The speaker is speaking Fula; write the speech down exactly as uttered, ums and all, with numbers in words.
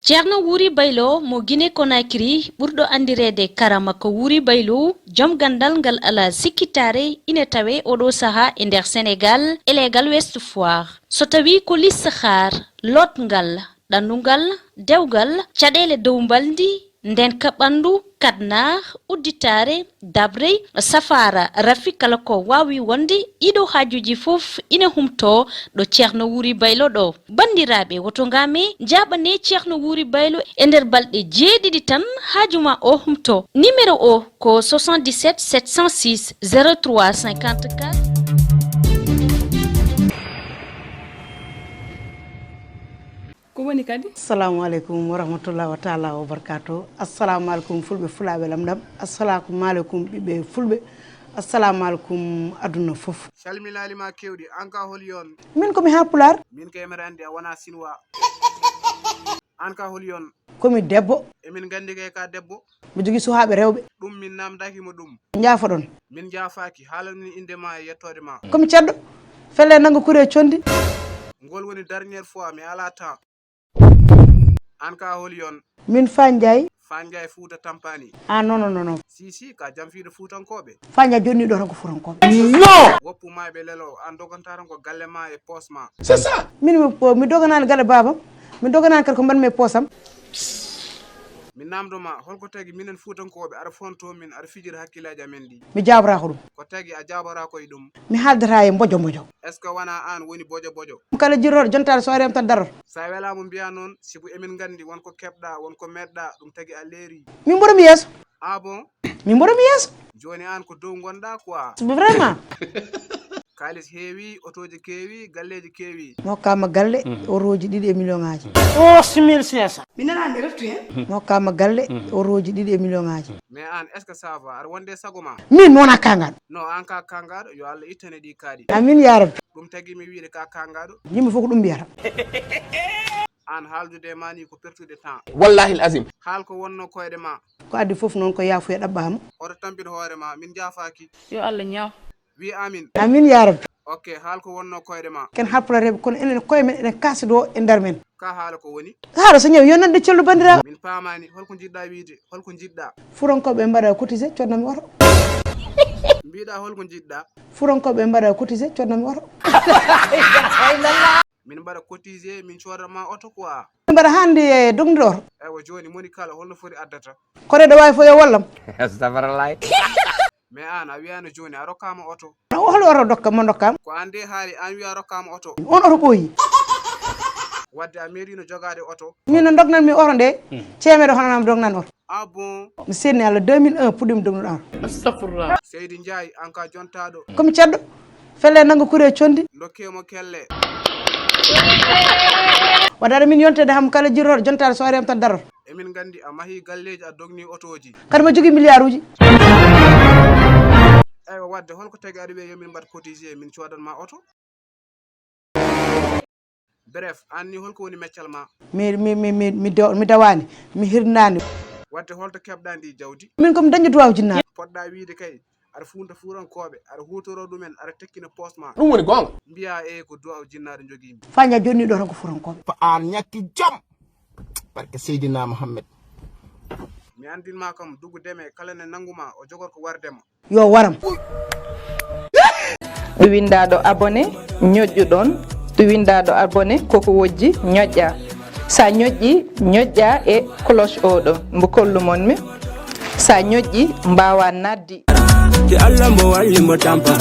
Ceerno Wuuri Baylo mo Guinée Conakry, ɓurɗo anndireede Karama ko Wuuri Baylo, joom ganndal ngal alaa sikkitaare, ine tawee oɗo sahaa e nder Senegaal, e leegal Ouest Foire. So tawii ko listixaar, lootngal, ɗannungal, dewgal, caɗeele dow mbalndi, ndeenka ɓanndu, kadnar, udditaare, dabrey, safaara, rafi, kala ko waawi wonde, ɗiɗo haajuuji fof ine humtoo ɗo Ceerno Wuuri Baylo ɗo. Banndiraaɓe, woto ngaame, njaaɓanee Ceerno Wuuri Baylo e nder balɗe jeeɗiɗi tan, haaju ma o humtoo. Numéro o ko soixante-dix-sept sept cent six zéro trois cinquante-quatre. Ko woni kadi? Assalamu aleykum wa rahmatullahi wa taala wa barakatuh. Assalamu aleykum fulɓe, fulaaɓe, lamɗam. Assalamu aleykum ɓiɓɓe fulɓe. Assalamu aleykum aduna fof. Calminaali ma keewɗi, an ka holi on? Min ko mi haa pulaar. Min kay mbeɗa anndi a wona sinwa. An ka holi on? Ko mi debbo. Emin nganndi kay ka debbo. Mi jogii suhaaɓe rewɓe. Ɗum min namdaaki mo ɗum. Njaafoɗon. Min njaafaaki, haalan min innde ma e yettoode ma. Ko mi ceddo. Felle nanngu kure conndi. Ngol woni dernière fois, mi alaa temps. An ka holi on? Min Fanjay. Fanjay Fuuta Tampani. Ah, non, non, non, non. Si, si, ka jam fiiɗo Fuutankooɓe. Fanjay jonni ɗo tan ko Fuutankooɓe. Non! Woppu ma ɓe lelo, an doganta tan ko galle ma e poos ma. C'est ça. Min mi, mi doganaani galle baabam. Mi doganaani kadi ko mbaɗmi e poosam. Mi namdo ma, holko tagi minen Fuutankooɓe aɗa fonto min, aɗa fijira hakkillaaji amen ɗi? Mi jaabotaako ɗum. Ko tagi a jaabotaako e ɗum? Mi haaldata e mbojo mbojo. Est ce que wona an woni bojo bojo? Kala jirooɗo jontaade so ari am tan daroto. Sa welaama mbiya noon, sibu emin nganndi won ko keɓɗa, won ko meɗɗa, ɗum tagi a leeri. Min mboɗo mi yeeso. Ah bon? Min mboɗo mi yeeso. Jooni an ko dow ngonɗa quoi. Vraiment. Kaalis heewi, otooji keewi, galleeji keewi. Mi hokkaama galle, mhm, orooji ɗiɗi e million ŋaaji. Onze mille cinq cents. Mi nanaani reftu heen. Mi hokkaama galle, mhm, orooji ɗiɗi e million ŋaaji. Mais an, est ce que ça va? Aɗa wonde e sago ma? Min, mi wona kaangaaɗo. Non, an ka kaangaaɗo, yo Allah ittane ɗi kaaɗi. Amin, ya Rabbi. Ɗum tagi mi wiide ka kaangaaɗo. Yimɓe fof ko ɗum mbiyata. An, haaldude e ma ni ko pertude temps. Wallahi al azim. Haal ko wonno koyɗe ma. Ko addi fof noon ko yaafuya ɗaɓɓaama. Oto tampin hoore ma, min njaafaaki. Yo Allah ñaaw. Wi amin. Amin, ya Rabbi. Ok, haal ko wonno koyɗe ma. Ken Haalpulareeɓe, kono enen koye men eɗen kaasi ɗo e nder men. Ka haala ko woni? Haala so ñaw, yo nande cellu banndiraaɓe. Min paamaani, holko njiɗɗa wiide? Holko njiɗɗa? Fuutankooɓe mbaɗa cotisé, codnami oto. Mbiɗa holko njiɗɗa? Fuutankooɓe mbaɗa cotisé, codnami oto. Min mbaɗa cotisé, min coodanma oto quoi. Min mbaɗa hannde e dognude oto. Eywa, jooni moni kala holno foti addata? Kono eɗo waawi fof yo wallam. Astafirullah. Mais an, a wiyaano jooni a rokkaama oto. Hol oto dokka mo dokkaama? Ko an de haali, an wiya rokkaama oto. On oto ɓooyi. Wadde a meeɗiino jogaade oto? Min no dognanmi oto nde, hmm, ceemeɗo hono am dognan oto. Ah bon? Mi seedni Allah deux mille un puɗɗiimi dognude oto. Astafirullah. Seydi Njaay, an ka jontaaɗo. Ko mi ceddo. Felle nanngu kure conndi. Ndokkee mo kelle. Wadde aɗa min yonteede ham kala jirooɗo jontaade so ari am tan daroto. Emin nganndi a mahii galleeji, a dognii otooji. Kadi mbeɗa jogii miliyaaruuji. Eywa, wadde holko tagi aɗa wiya yo min mbaɗ cotisé, min coodan ma oto? Bref, an ni holko woni meccal ma? Mi, mi, mi, mi, mi daw-, mi dawaani, mi hirnaani. Wadde holto keɓɗa ndi jawdi? Min ko mi dañde duwaaw jinnaaɓe. Poɗɗa wiide kay, aɗa fuunta fuurankooɓe, aɗa huutoro ɗumen, aɗa tekkina poos ma. Ɗum woni goonga. Mbiya e ko duwaaw jinnaaɗo jogii mi. Fanya jonni ɗo tan ko fuurankooɓe. Ko an ñakki jom. Barke Seydina Muhammad. Mi anndin ma kam, dugu deme, kala ne nanngu ma, o jogor ko warde ma. Yo waram. Ɗo winndaaɗo abonné, ñoƴƴu ɗoon. Ɗo winndaaɗo abonné, koko wojji, ñoƴƴa. Sa ñoƴƴi, ñoƴƴa e cloche oɗo, mbo kollu mon mi. Sa ñoƴƴi, mbaawa naatde. Ki Allah mbo walli mbo tampa.